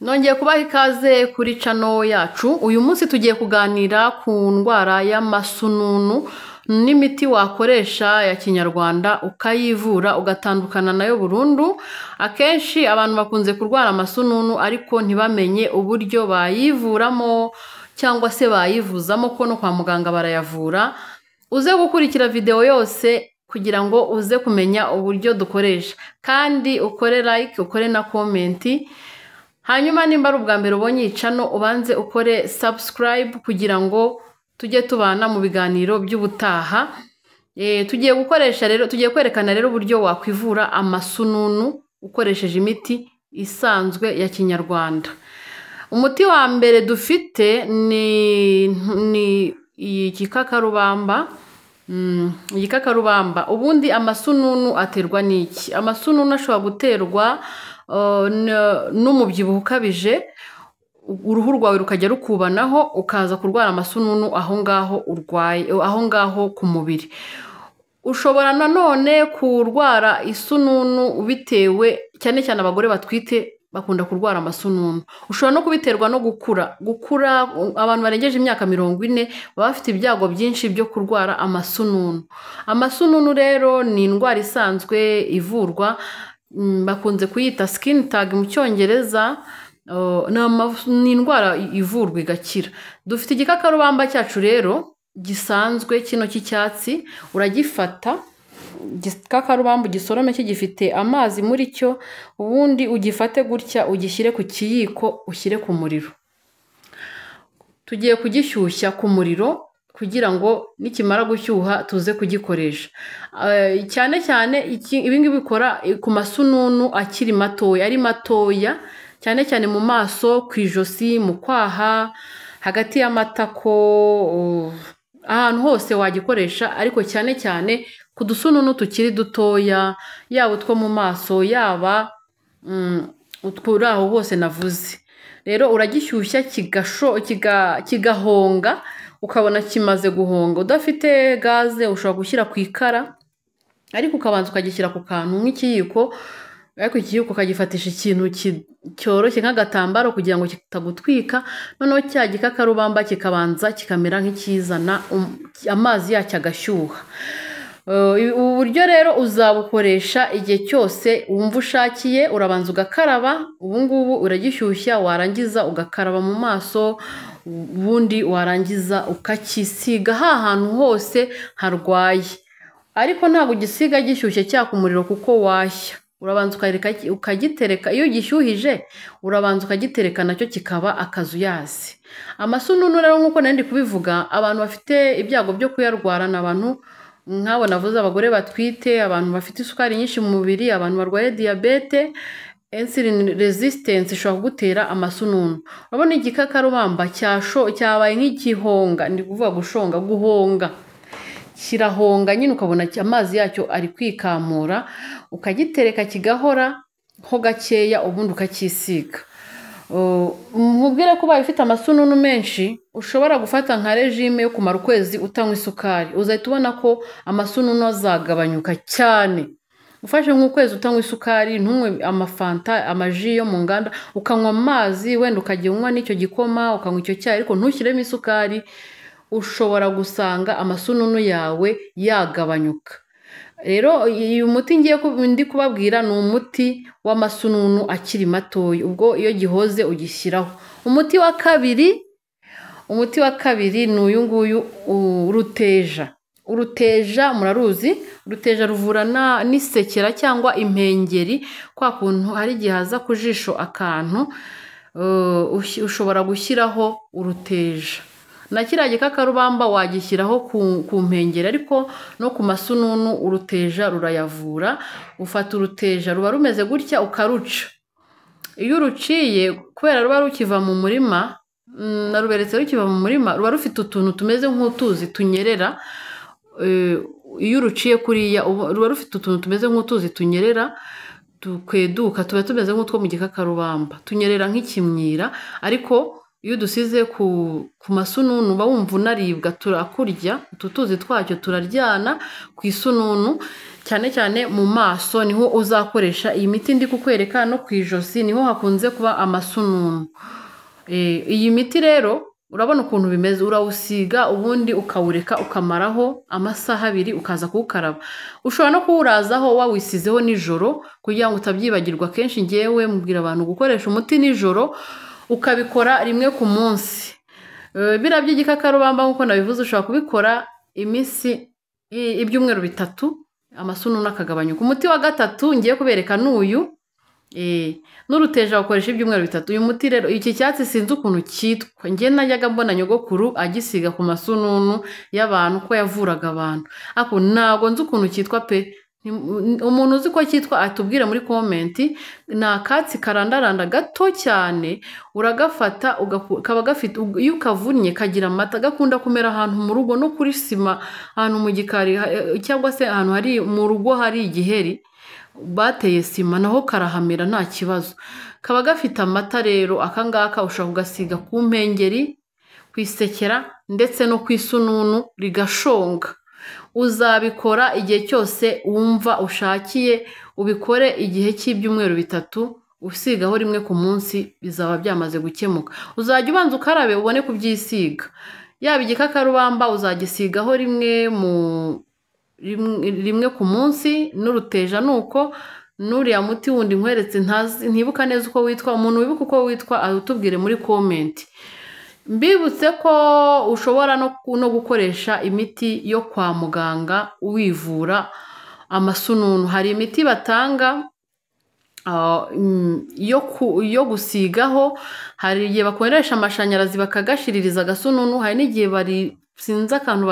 Nongeye kubaha ikaze kuri channel yacu. Uyu munsi tugiye kuganira ku ndwara y'amasununu n'imiti wakoresha ya kinyarwanda ukayivura ugatandukana nayo burundu. Akenshi abantu bakunze kurwara amasununu ariko ntibamenye uburyo bayivuramo cyangwa se bayivuzamo, ko no kwa muganga barayavura. Uze gukurikira video yose kugira ngo uze kumenya uburyo dukoresha, kandi ukore like, ukore na comment. Hanyuma nimba ari ubwa mbere ubonye iyi channel, ubanze ukore subscribe kugira ngo tujye tubana mu biganiro by'ubutaha. Tugiye gukoresha rero, tugiye kwerekana rero uburyo wakwivura amasununu ukoresheje imiti isanzwe ya kinyarwanda. Umuti wa mbere dufite ni igikakarubamba. Igikakarubamba. Ubundi amasununu aterwa n'iki? Amasununu ashobora guterwa n'umubyibuho ukabije, uruhu rwawe rukajya rukubanaho, ukaza kurwara amasununu aho ngaho urwaye, aho ngaho ku mubiri. Ushobora nanone kurwara isununu bitewe, cyane cyane abagore batwite bakunda kurwara amasununu. Ushobora no kubiterwa no gukura. Gukura, abantu barengeje imyaka 40 baba bafite ibyago byinshi byo kurwara amasununu. Amasununu rero ni indwara isanzwe ivurwa, bakunze kuyita skin tag mu cyongereza. Ni indwara ivurwa igakira. Dufite igikakarubamba cyacu rero gisanzwe kino cy'icyatsi, uragifata igikakarubamba ugisorome kigifite amazi muri cyo, ubundi ugifate gutya ugishyire ku kiyiko, ushyire ku muriro. Tugiye kugishyushya ku muriro kugira ngo nikimara gushyuha tuze kugikoresha. Cyane cyane ibi ngibi bikora ku masununu akiri matoya, ari matoya, cyane cyane mu maso, ku ijosi, mu kwaha, hagati y'amatako, ahantu hose wagikoresha, ariko cyane cyane ku dusununu tukiri dutoya, yaba utwo mu maso, yaba utwo aho hose navuze. Rero uragishyushya kigahonga, ukabona kimaze guhonga. Udafite gaze ushobora gushyira ku ikara, ariko ukabanza ukagishyira ku kantu nk'ikiyiko, ariko ikiyiko ukagifatisha ikintu cyoroshye nk'agatambaro kugira ngo kitagutwika. Noneho cya gikakarubamba kikabanza kikamera nk'ikizana amazi yacyo agashyuha. Ubu buryo rero uzabukoresha igihe cyose wumva ushakiye. Urabanza ugakaraba, ubu ngubu uragishyushya, warangiza ugakaraba mu maso, ubundi warangiza ukakisiga ha hantu hose harwaye. Ariko ntabwo ugisiga gishyushye cyaka umuriro kuko washya. Urabanza ukagitereka, iyo ugishyuhije urabanza ukagitereka nacyo kikaba akazuyazi. Amasununu rero nk'uko nari ndi kubivuga, abantu bafite ibyago byo kuyarwara ni abantu nk'abo navuze, abagore batwite, abantu bafite isukari nyinshi mu mubiri, abantu barwaye diyabete, insulin resistance ishobora kugutera amasununu. Urabona igikakarubamba cyabaye nk'igihonga, ndi kuvuga gushonga, guhonga, kirahonga nyine, ukabona amazi yacyo ari kwikamura, ukagitereka kigahora ho gakeya, ubundi ukacyisiga. Nkubwire ko ubaye ufite amasununu menshi ushobora gufata nka regime yo kumara ukwezi utanywa isukari, uzahita ubona ko amasununu azagabanyuka cyane. Ufashe nk'ukwezi utanywa isukari, ntunywe amafanta, amaji yo mu nganda, ukanywa amazi, wenda ukajya unywa n'icyo gikoma, ukanywa icyo cyayi ariko ntushyiremo isukari, ushobora gusanga amasununu yawe yagabanyuka. Rero uyu muti ngiye ndi kubabwira ni umuti w'amasununu akiri matoya, ubwo iyo gihoze ugishyiraho. Umuti wa kabiri ni uyu nguyu, uruteja. Uruteja muraruzi, uruteja ruvura n'isekera cyangwa impengeri, kwa kuntu hari igihe haza ku jisho akantu, ushobora gushyiraho uruteja. Na kiriya gikakarubamba wagishyiraho ku mpengeri, ariko no ku masununu uruteja rurayavura. Ufata uruteja ruba rumeze gutya ukaruca. Iyo uruciye, kubera ruba rukiva mu murima, naruberetse rukiva mu murima, ruba rufite utuntu tumeze nk'utuzi tunyerera. Iyo uruciye kuriya ruba rufite utuntu tumeze nk'utuzi tunyerera, tukweduka, tuba tumeze nk'utwo mu gikakarubamba, tunyerera nk'ikimyira, ariko Iyo udusize ku masununu uba wumva unaribwa, turakurya, utu tuzi twacyo turaryana ku isununu, cyane cyane mu maso niho uzakoresha iyi miti ndi kukwereka, no ku ijosi niho hakunze kuba amasununu. Iyi miti rero urabona ukuntu bimeze, urawusiga ubundi ukawureka ukamaraho amasaha 2 ukaza kuwukaraba. Ushobora no kuwurazaho wawisizeho nijoro kugira ngo utabyibagirwa. Kenshi ngewe mbwira abantu gukoresha umuti nijoro, ukabikora rimwe ku munsi. Biriya by'igikakarubamba nk'uko nabivuze ushobora kubikora iminsi ibyumweru 3, amasununu akagabanyuka. Umuti wa 3 ngiye kubereka n'uyu, n'uruteja bakoresha ibyumweru 3. Uyu muti rero, iki cyatsi sinzi ukuntu cyitwa, njye najyaga mbona nyogokuru agisiga ku masununu y'abantu ko yavuraga abantu, ariko ntabwo nzi ukuntu cyitwa pe. Umuntu uzi ko cyitwa atubwire muri komenti. Ni akatsi karandaranda gato cyane, uragafata kaba gafite, iyo ukavunnye kagira amata, gakunda kumera ahantu mu rugo no kuri sima, ahantu mu gikari cyangwa se ahantu hari mu rugo hari igiheri bateye sima, naho karahamera nta kibazo. Kaba gafite amata rero, aka ngaka ushobora kugasiga ku mpengeri, ku isekera ndetse no ku isununu rigashonga. Uzabikora igihe cyose wumva ushakiye, ubikore igihe cy'ibyumweru 3, usigaho rimwe ku munsi, bizaba byamaze gukemuka. Uzajya ubanza ukarabe ubone kubyisiga. Yaba igikakarubamba uzagisigaho rimwe ku munsi, n'uruteja nuko, n'uriya muti wundi nkweretse ntibuka neza uko witwa. Umuntu wibuka uko witwa atubwire muri komenti. Mbibutse ko ushobora no gukoresha imiti yo kwa muganga wivura amasununu. Hari imiti batanga yo gusigaho, hari igihe bakoresha amashanyarazi bakagashiririza agasununu, hari n'igihe bari sinzi akantu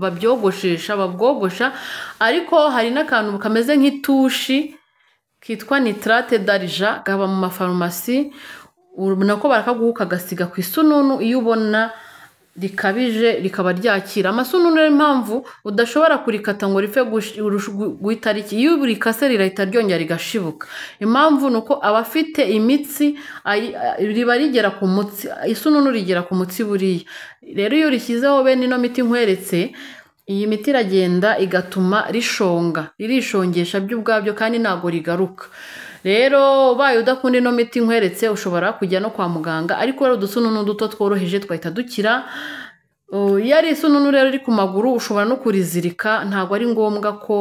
babyogoshesha, babwogosha, ariko hari n'akantu kameze nk'itushi kitwa nitrate d'argent, kaba mu mafarumasi, nako barakaguha ukagasiga ku isununu iyo ubona rikabije rikaba ryakira. Amasununu rero impamvu udashobora kurikata ngo ripfe guhita riki, iyo urikase rirahita ryongera rigashibuka. Impamvu ni uko aba afite imitsi, riba rigera ku mutsi, isununu rigera ku mutsi buriya. Rero iyo urishyizeho bene ino miti nkweretse, iyi miti iragenda igatuma rishonga, ririshongesha byo ubwabyo kandi ntabwo rigaruka. Rero ubaye udakunda ino miti nkweretse ushobora kujya no kwa muganga, ariko rero udusununu duto tworoheje twahita dukira. Iyo ari isununu rero riri ku maguru ushobora no kurizirika, ntabwo ari ngombwa ko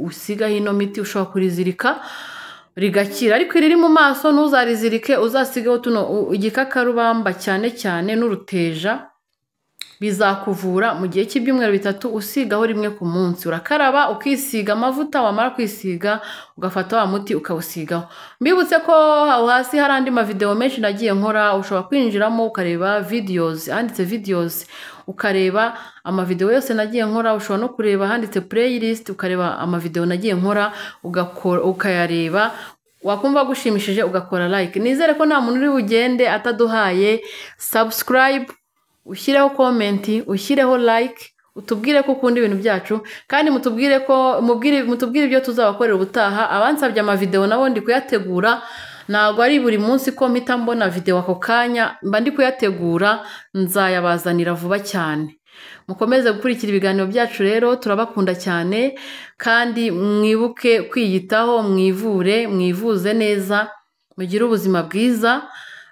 usigaho ino miti, ushobora kurizirika rigakira. Ariko iriri mu maso ntuzarizirike, uzasigeho tuno igikakarubamba cyane cyane n'uruteja, bizakuvura mu gihe cy'ibyumweru 3, usigaho rimwe ku munsi. Urakaraba ukisiga amavuta, wamara kwisiga ugafata wa muti ukawusigaho. Mbibutse ko aho hasi hari andi mavideo menshi nagiye nkora, ushobora kwinjiramo ukareba videos, handitse videos ukareba amavideo yose nagiye nkora. Ushobora no kureba handitse playlist ukareba amavideo nagiye nkora, ukayareba, wakumva gushimishije ugakora like. Nizere ko nta muntu uri bugende ataduhaye subscribe, ushyireho comment, ushyireho like, utubwire ko ukunda ibintu byacu, kandi mutubwire ko mutubwire ibyo tuzabakorera ubutaha. Abansabye amavideo nabo ndi kuyategura, ntabwo ari buri munsi ko mpita mbona video ako kanya, mba ndi kuyategura, nzayabazanira vuba cyane. Mukomeze gukurikira ibiganiro byacu rero, turabakunda cyane, kandi mwibuke kwiyitaho, mwivure, mwivuze neza, mugire ubuzima bwiza.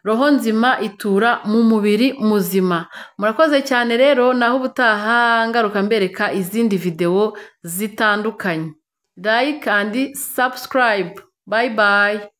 Roho nzima itura mu mubiri muzima. Murakoze cyane rero, naho ubutaha ngaruka mbereka izindi video zitandukanye. Like and subscribe. Bye bye.